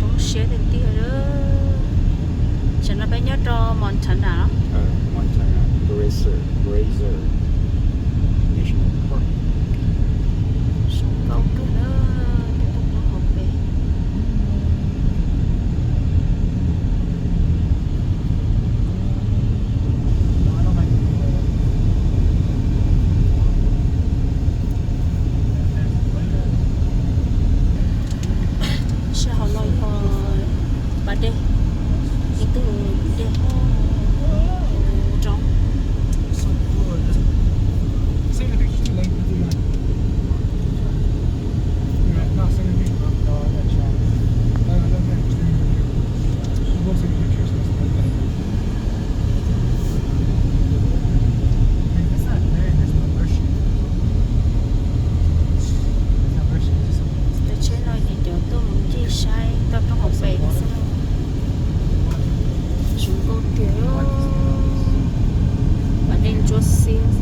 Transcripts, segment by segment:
Roob siab tiag tiag. Tam no peb nyob rau Montana los? Montana, Glacier, Glacier National Park. Zoo nkauj kawg na, tej toj roob hauv pes. Sab hauv no yog pas dej, ib tug dej roob. Cov tsheb no ces cov tuaj mus ncig saib toj roob hauv pes xwb. Zoo nkauj tiag, pas dej ntsuab xiab.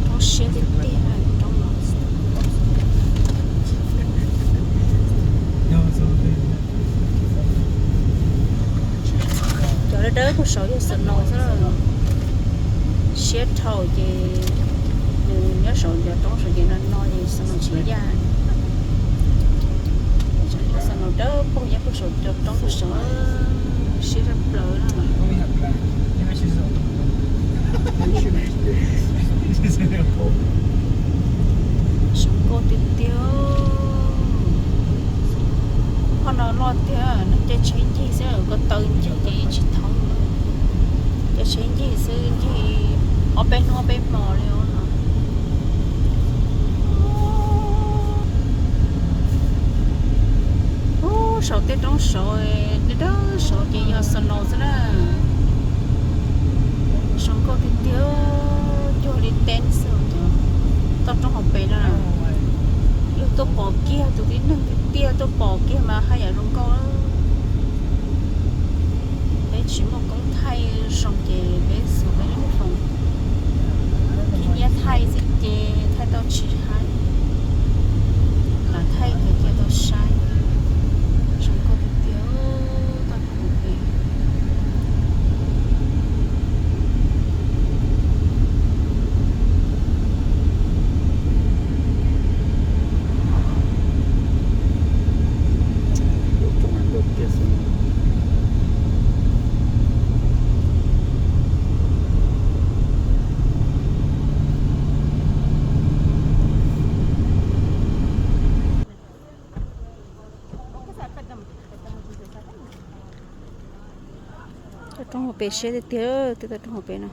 Roob siab tiag tiag roob no. Cov dawb dawb puag saud yog snow xwb na. Siab dhau ces nws nyob saud cov roob saud ces no no ces snow tsis yaj. Snow dawb paug nyob puag saud cov roob puag saud siab tshaj plaws na. Zoo nkauj tiag tiag. Qhov no loj tiag, neeg caij tsheb ncig xwb, ko taw ncig ces tsis thoob. Caij tsheb ncig xwb ncig ob peb hnub ob peb hmo li os no. Ub, saum tej roob saud, tej roob saud ces yog snow xwb na. Zoo nkauj tiag tiag, cuag li tes xwb cov toj roob hauv pes no. Yog tuaj pom kiag tus tib neeg tiag tiag tuaj pom kiag mas haj yam zoo nkauj. Peb tsis muaj koob thaij zoo ces peb xuas peb lub foos khib nyiab thaij xwb ces thaij tau tsis haib. Lam thaij hais tias tau saib. Zoo nkauj tiag tiag, toj roob hauv pes. Toj roob hauv pes siab tiag tiag, tej toj roob hauv pes no.